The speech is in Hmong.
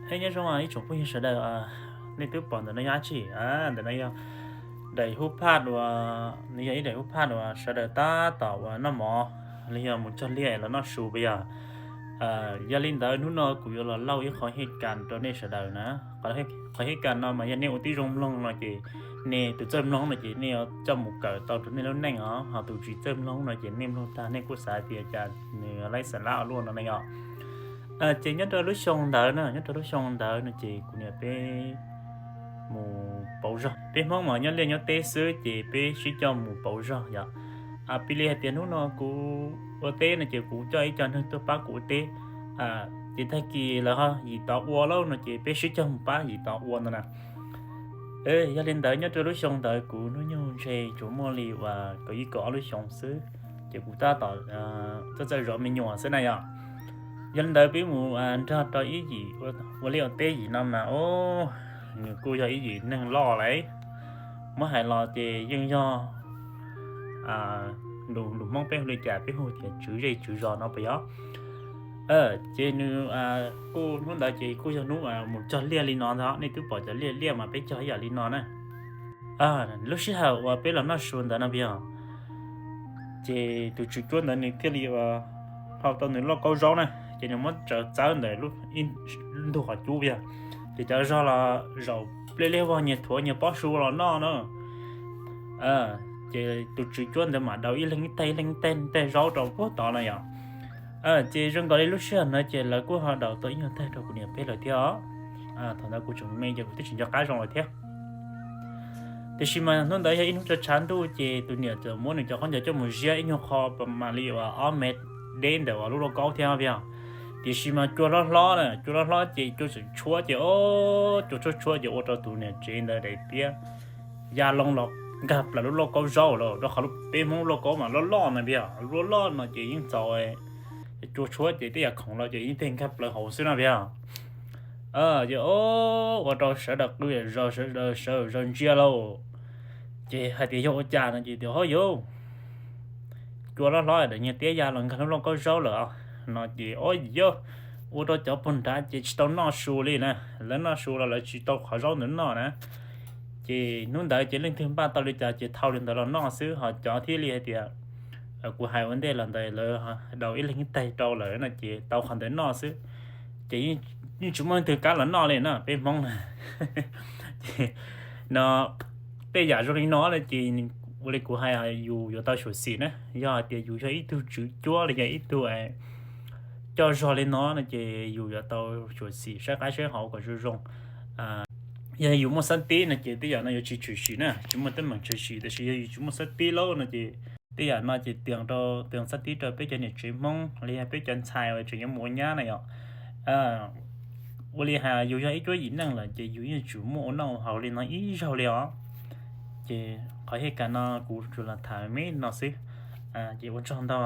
Nyob zoo ib tsoom phooj ywg sawv daws, nej twb pom ntawm no yog dab tsi? Ntawm no yog daim hub phaj uas, nws yog ib daim hub phaj uas sawv daws tab tom uas noj mov los yog mus cog liaj los noj su puas yog? Yog li ntawd hnub no kuv yuav los lau ib qho hej kas rau nej sawv daws na. Qhov hej kas no mas yog nej ua tib zoo mloog no ces nej tus txawj mloog no ces nej yuav coj mus kawm tau rau nej lub neej os, ho tus tsis txawj mloog no ces nej mloog tag nej kuj xav tias cas nws laib xav lab ua luaj no ne yom. Ces nyob rau lub xyoo ntawd na, nyob rau lub xyoo ntawd no ces kuv niam peb mus pauv zog. Peb Hmoob mas nyob liaj nyob teb xwb ces peb sib coj mus pauv zog yom. Piv li hais tias hnub no kuv ua teb no ces kuv coj ib co neeg tuaj pab kuv ua teb, ces tag kis lawv ho yim tod ua lauj no ces peb sib coj mus pab yim tod ua ntawd na. Yog li ntawd nyob rau lub xyoo ntawd kuv hnub nyoog ntshe tsuas muaj li uas kaum ib kaum ob lub xyoos xwb, ces kuv tab tom txawj txawj zov me nyuam xwb na yom. Yog li ntawd peb mus nrog rau ib yim ua liaj ua teb yim no mas, o, nws kuj yog ib yim neeg loj lauj. Muab hais los ces yeej yog lus Hmoob peb hu li cas peb hu tias tswv zej tswv zos no puas yog? Ces nws kuj hnub ntawd ces kuj yog hnub mus cog liaj li no ntag, nej twb pom cov liaj liaj mas peb cog ib yam li no na. Lub sij hawm uas peb los noj su ntawd no puas yog, ces tus tswv cuab ntawd nws thiaj li hau tau nws lauj kaub zaub na, ces nws muab tsaws txawb ntawm ib ntug qhov cub puas yog, ces cov zog los zaum plej liab vog nyias thuav nyias pob su los noj na. Ces tus tswv cuab ntawd mam daus ib leeg ib teg ib leeg ib teg ib teg zaub rau puag tod no yom. Ces zoo nkaus li lub sij hawm ntawd ces lawv kuj ho daus tau ib nyuag teg rau kuv niam peb lawm thiab os. Thaum ntawd kuv tseem me ces kuv twb tsis nco qab zoo lawm thiab. Tiam sis mas hnub ntawd yog ib hnub tshav tshav ntuj ces tus niam txawm muab nws cov khaub ncaws coj mus ziab ib nyuag qho mas li uas ob mev deb ntawm uas lub lauj kaub thiab puas yog. Tiam sis mas cua hlob hlob na, cua hlob hlob ces cua tseem tshuab ces, o, cua tshuab tshuab ces ua rau tus niam tsev ntawd daim tiab ya loo los nkag plaws lub lauj kaub zaub lawm, rau qhov peb Hmoob lauj kaub mas loj loj na puas yog, loj loj no ces yeej txaus, cua tshuab ces tej yam khoom los ces yeej teg nkag plaws hauv xwb no puas yog. Ces, o, ua rau sawv daws qw zom zaws, sawv daws zom zaws ntsia lauj. Ces hais tias yog ua cas no ces tias, o yog, cua hlob hlob daim niag tiab ya los nkag lub lauj kaub zaub lawm no ces, o yog, ua rau cov puag nrad ces tsis tau noj su li na. Lawv noj su los lawv tsis tau qhov zaub ntawd noj na. Ces hnub ntawd ces leej twg npaj tau li cas ces thau li ntawd los noj xwb, ho cov thiaj li hais tias kuv hais ua ntej los ntawd lawv daus ib leeg ib teg rau lawm no ces tau qhov ntawd noj xwb. Ces yeej tsis muaj leej twg kam los noj li na peb Hmoob na. Ces no tej yam zoo li no no ces ua li kuv hais yus yuav tau xyuam xim na, yog hais tias yus yog ib tug tswv cuab los yog ib tug coj zog li no no ces yus yuav tau xyuam xim saib qab saib hauv kom zoo zoo. Yog yus muaj xab tib no ces tej yam no yuav tsis tshwm sim na, tsis muaj teeb meem tshwm sim, tiam sis yog yus tsis muaj xab tib lauj no ces tej yam no ces tias rau, tias xab tib rau peb cov niam tsev Hmoob los yog peb cov ntxhais uas tseem yuav mus ua nyab na yom. Ua li hais yus yog ib cuab yim neej lawm ces yus yeej tsum muaj ua noj ua haus li no ib zaug li os. Ces qhov hej kas no kuv tsuas los tham me no xwb. Ces ua tsaug ntau.